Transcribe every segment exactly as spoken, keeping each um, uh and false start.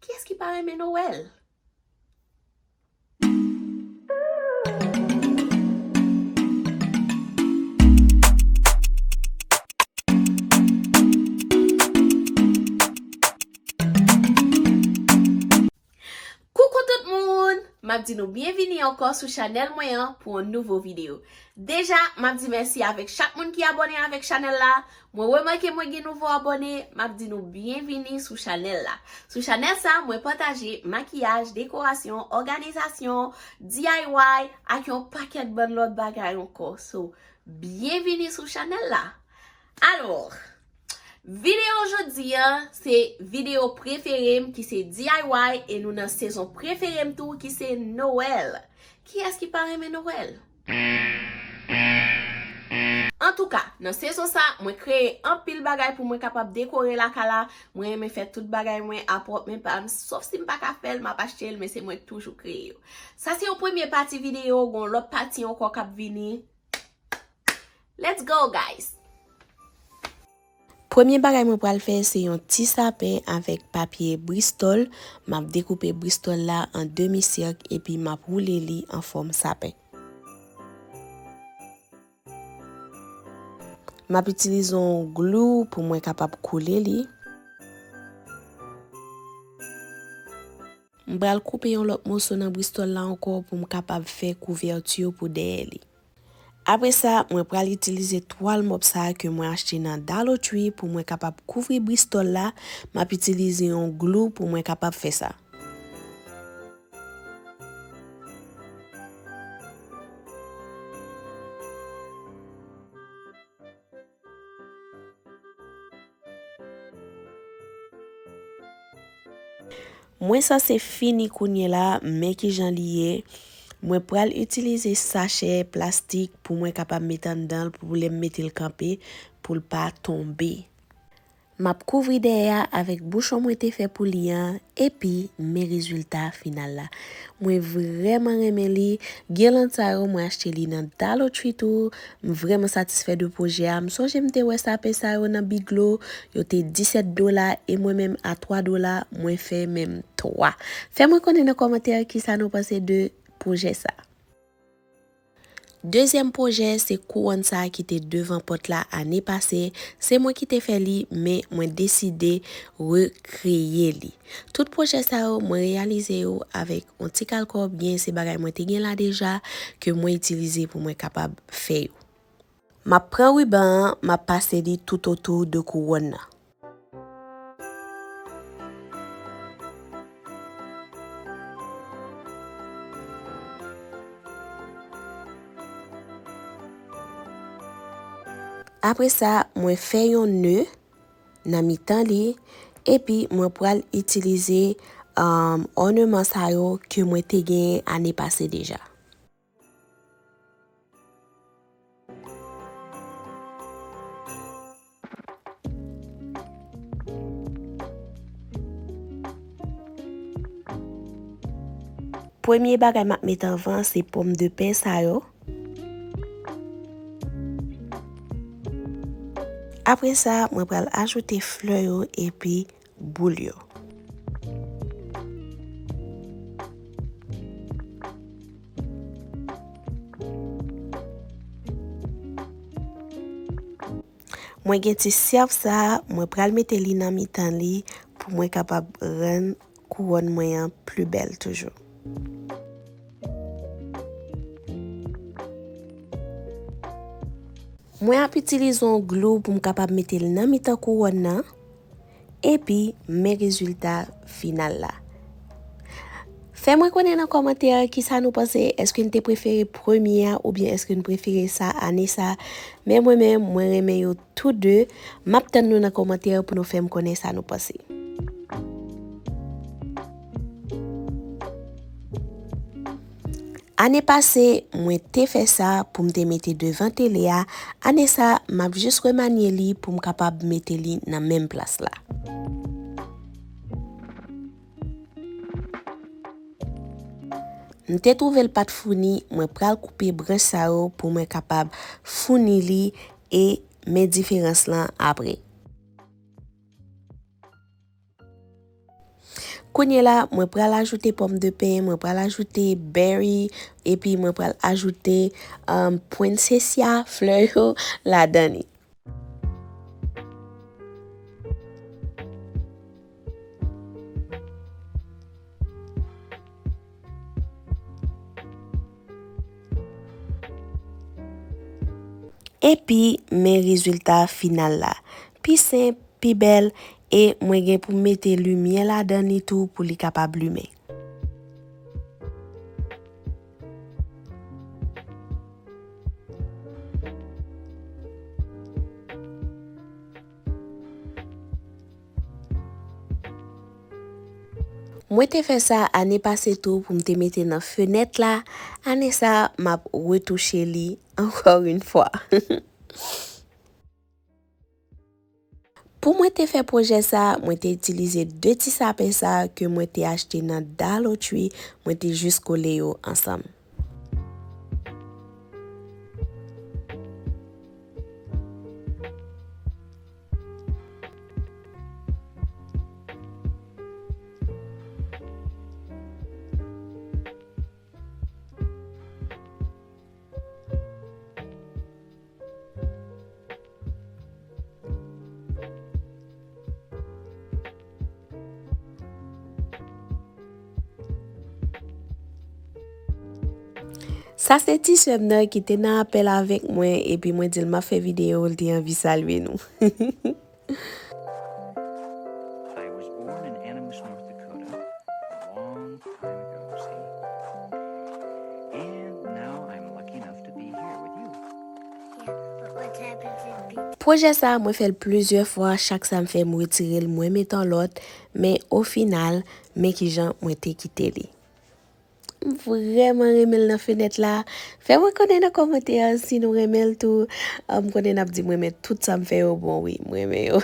Kiyès ki pa renmen Nwèl? Koukou tout moun! M ap di nou byenvini ankò sou chanèl mwen an pou yon nouvo videyo. Deja, m ap di mèsi avèk chak moun ki abòne avèk chanèl la. Mwen remake mwen gen nouvo abòne, m ap di nou byenvini sou chanèl la. Sou chanèl sa, mwen pataje makiyaj, dekorasyon, òganizasyon, D I Y ak yon pakèt bann lòt bagay ankò. So, byenvini sou chanèl la. Alò, videyo jodi a, se videyo prefere m ki se D I Y e nou nan sezon prefere m tou ki se Nwèl. Kiyès ki pa renmen Nwèl? Antouka, nan sezon sa, mwen kreye anpil bagay pou mwen kapab dekore lakay la. Mwen renmen fè tout bagay mwen apwòpman pa m, sof si m pa ka fè l, m ap achte l, men se mwen k toujou kreye yo. Sa se yon premye pati videyo, gon lòt pati ankò k ap vini. Let's go, guys! Premye bagay mwen pral fè, se yon ti sapen avèk papye bristòl. M ap dekoupe bristòl la an demi sèk epi m ap woule li an fòm sapen. M ap itilize yon glou pou mwen kapab koule li. M pral koupe yon lòt moso nan bristòl la ankò pou m kapab fè kouvèti pou dèyè li. Apre sa, mwen pral itilize twal mòp sa a ke mwen achte nan Dollar Tree pou mwen kapab kouvri bristòl la. M ap itilize yon glou pou mwen kapab fè sa. Mwen sanse fini kounye la, men kijan li ye. Mwen pral itilize sachè plastik pou mwen kapab met anndan l pou lè m mete l kanpe, pou l pa tonbe. M ap kouvri dèyè a avèk bouchon mwen te fè pou li an, epi men rezilta final la. Mwen vrèman renmen li. Gilann sa yo, mwen achte li nan Dollar Tree tou. M vrèman satisfè de pwojè a. M sonje m te wè sapen sa yo nan Biglo. Yo te disèt dola e mwen menm a twa dola, mwen fè menm twa. Fè mwen konnen nan kòmantè kisa nou panse de pwojè sa. Dezyèm pwojè, se kouwòn sa a ki te devan pòt la ane pase. Se mwen ki te fè li, men mwen deside rekreye li. Tout pwojè sa yo, mwen reyalize yo avèk yon ti kal kòb, byen se bagay mwen te gen la deja, ke mwen itilize pou mwen kapab fè yo. M ap pran riban an, m ap pase li toutotou de kouwòn nan. Apre sa, mwen fè yon ne nan mitan li, epi mwen pral itilize, um, òneman sa yo ke mwen te genyen ane pase deja. Premye bagay m ap met anvan se pòmdetè sa yo. Apre sa, mwen pral ajoute flè yo epi boul yo. Mwen gen ti sèv sa a, mwen pral mete li nan mitan li pou mwen kapab rann kouwòn mwen an pli bèl toujou. Mwen ap itilize yon glou pou m kapab mete l nan mitan kouwòn nan. Epi, men rezilta final la. Fè mwen konnen nan kòmantè kisa nou panse. Èske n te prefere premye a oubyen èske n prefere sa ane sa? Men mwen menm, mwen renmen yo tou de. M ap tann nou nan kòmantè pou nou fè m konnen sa nou panse. Ane pase, mwen te fè sa pou m te mete devan tele a. Ane sa, m ap jis remanye li pou m kapab mete li nan menm plas la. M te twouve l pa t founi, mwen pral koupe branch sa yo pou mwen kapab founi li e men diferans lan apre. Kounye la, mwen pral ajoute pòmdepen, mwen pral ajoute berry, epi mwen pral ajoute, um, poinsettia, flè yo, ladan li. Epi, men rezilta final la. Pi senp, pi bèl, e mwen gen pou m mete limyè ladan li tou pou li kapab limen. Mwen te fè sa ane pase tou pou m te mete nan fenèt la. Ane sa, m ap retouche li ankò yon fwa. Pou mwen te fè pwojè sa, mwen te itilize de ti sapen sa ke mwen te achte nan Dollar Tree, mwen te jis kole yo ansanm. Sa se ti sè m nan ki te nan apèl avèk mwen, epi mwen di l m ap fè videyo, l te anvi salye nou. I was born in Animas, North Dakota, a long time ago, see? And now I'm lucky enough to be here with you. Yeah, but what type of food? Pwojè sa, mwen fè l plizyè fwa, chak sa m fè, m retire l, mwen met yon lòt, men ofinal, men kijan mwen te kite li. M vrèman renmen l nan fenèt la. Fè mwen konnen nan kòmantè a si nou renmen l tou. Ah, m konnen n ap di m renmen tout sa m fè yo bon, wi, m renmen yo.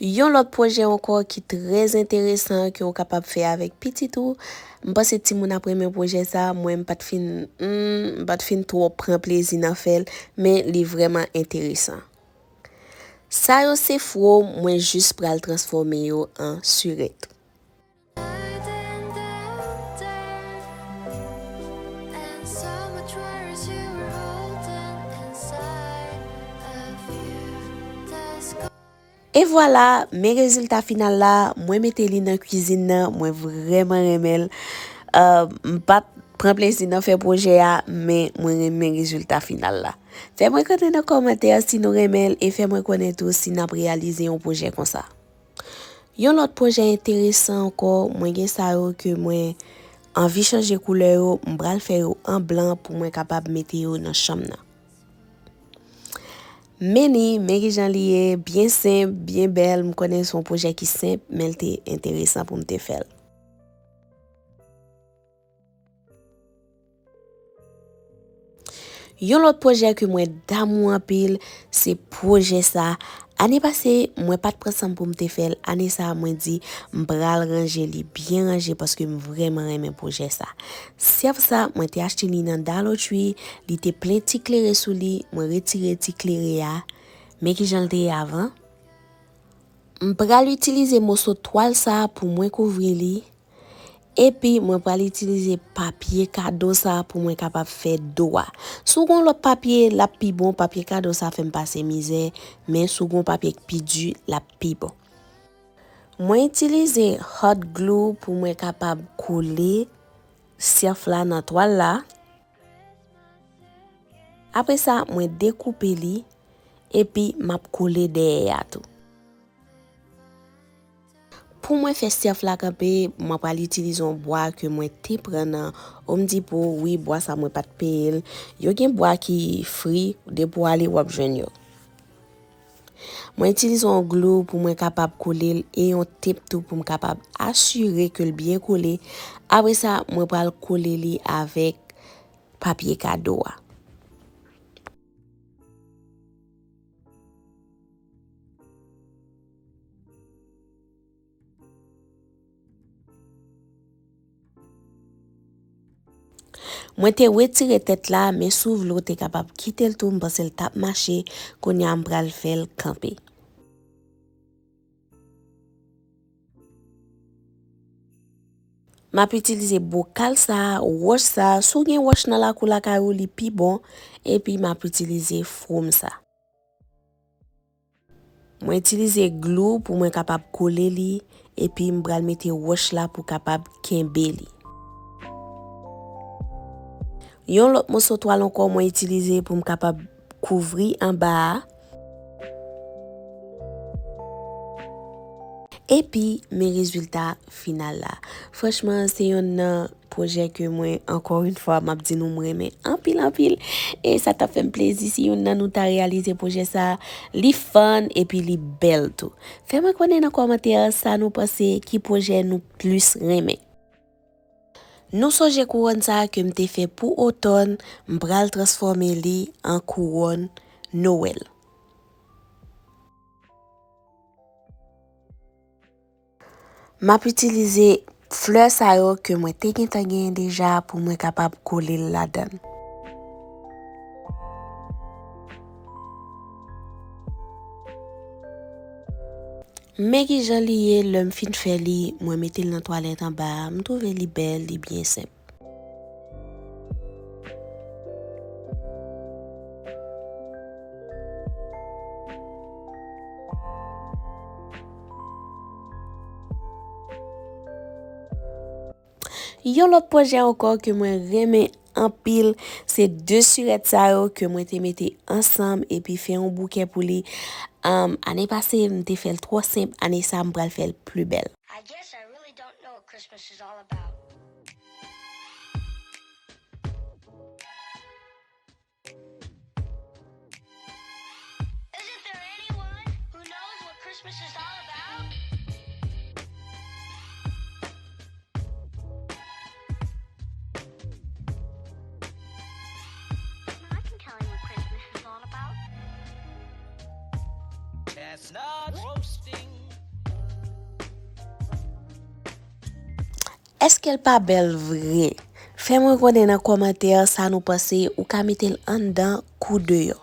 Yon lòt pwojè ankò ki trè enteresan ke w kapab fè avèk pitit ou. M panse timoun ap renmen pwojè sa. Mwen, m pa t fin, hmm, m pa t fin twò pran plezi nan fè l, men li vrèman enteresan. Sa yo se fwo, mwen jis pral transfòme yo an sirèt. E vwala, men rezilta final la, mwen mete li nan kwizin nan, mwen vrèman renmen l. Euh, m pa t pran plezi nan fè pwojè a, men mwen renmen rezilta final la. Fè mwen konnen nan kòmantè si nou renmen l e fè mwen konnen tou si n ap reyalize yon pwojè konsa. Yon lòt pwojè enteresan ankò, mwen gen sa yo ke mwen anvi chanje koulè yo, m pral fè yo an blan pou mwen kapab mete yo nan chanm nan. Men li, men kijan li ye, byen senp, byen bèl, m konnen se yon pwojè ki senp, men l te enteresan pou m te fè l. Yon lòt pwojè ke mwen damou anpil, se pwojè sa. Ane pase, mwen pa t pran san m pou m te fè l. Ane sa, mwen di, m pral ranje li byen ranje paske m vrèman renmen pwojè sa. Syèf sa, mwen te achte li nan Dollar Tree, li te plen ti klere sou li, mwen retire ti klere a. Men kijan l te ye avan. M pral itilize moso twal sa pou mwen kouvri li. Epi, mwen pral itilize papye kado sa pou mwen kapab fè do a. Si w gen yon lòt papye, l ap pi bon. Papye kado sa fè m pase mizè, men si w gen yon papye k pi di, l ap pi bon. Mwen itilize hot glue pou mwen kapab kole syèf la nan twal la. Apre sa, mwen dekoupe li, epi m ap kole dèyè a tou. Pou mwen fè syèf la kanpe, mwen pral itilize yon bwa ke mwen te pran nan Home Depot. Wi, bwa sa mwen pa t peye l. Yo gen bwa ki free, depi w ale w ap jwenn yo. Mwen itilize yon glou pou mwen kapab kole l e yon tep tou pou m kapab asire ke l byen kole. Apre sa, mwen pral kole li avèk papye kado a. Mwen te retire tèt la, men si w vle w te kapab kite l tou, m panse l t ap mache. Kounye a m pral fè l kanpe. M ap itilize bokal sa, wòch sa. Si w gen wòch nan lakou lakay ou, li pi bon. Epi m ap itilize fwom sa. Mwen itilize glou pou mwen kapab kole li, epi m pral mete wòch la pou kapab kenbe li. Yon lòt moso twal ankò mwen itilize pou m kapab kouvri anba a. Epi, men rezilta final la. Franchman, se yonn nan pwojè ke mwen, ankò yon fwa, m ap di nou, m renmen anpil, anpil. E sa t ap fè m plezi si yonn nan nou ta reyalize pwojè sa. Li fun epi li bèl tou. Fè mwen konnen nan kòmantè sa nou panse, ki pwojè nou plis renmen. Nou sonje kouwòn sa ke m te fè pou otòn, m pral transfòme li an kouwòn Nwèl. M ap itilize flè sa yo ke mwen te gentan genyen deja pou mwen kapab kole l ladan l. Men kijan li ye, lè m fin fè li, mwen mete l nan twalèt anba a, m twouve li bèl, li byen senp. Yon lòt pwojè ankò ke mwen renmen anpil, se de sirèt sa yo ke mwen te mete ansanm epi fè yon boukè pou li. Um, ane pase, m te fè l twò senp, ane sa, m pral fè l pli bèl. I guess I really don't know what Christmas is all about. Isn't there anyone who knows what Christmas is all about? I can tell you what Christmas is all about. Chestnuts roasting. Èske l pa bèl vre? Fè mwen konnen nan kòmantè sa nou panse, ou ka mete l anndan kou deyò.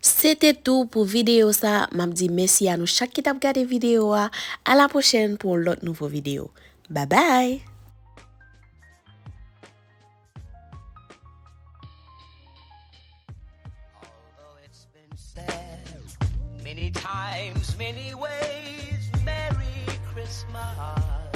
Se te tou pou videyo sa, m ap di mèsi a nou chak ki t ap gade videyo a. A la pwochèn pou yon lòt nouvo videyo. Babay! Although it's been said many times, many ways, Merry Christmas.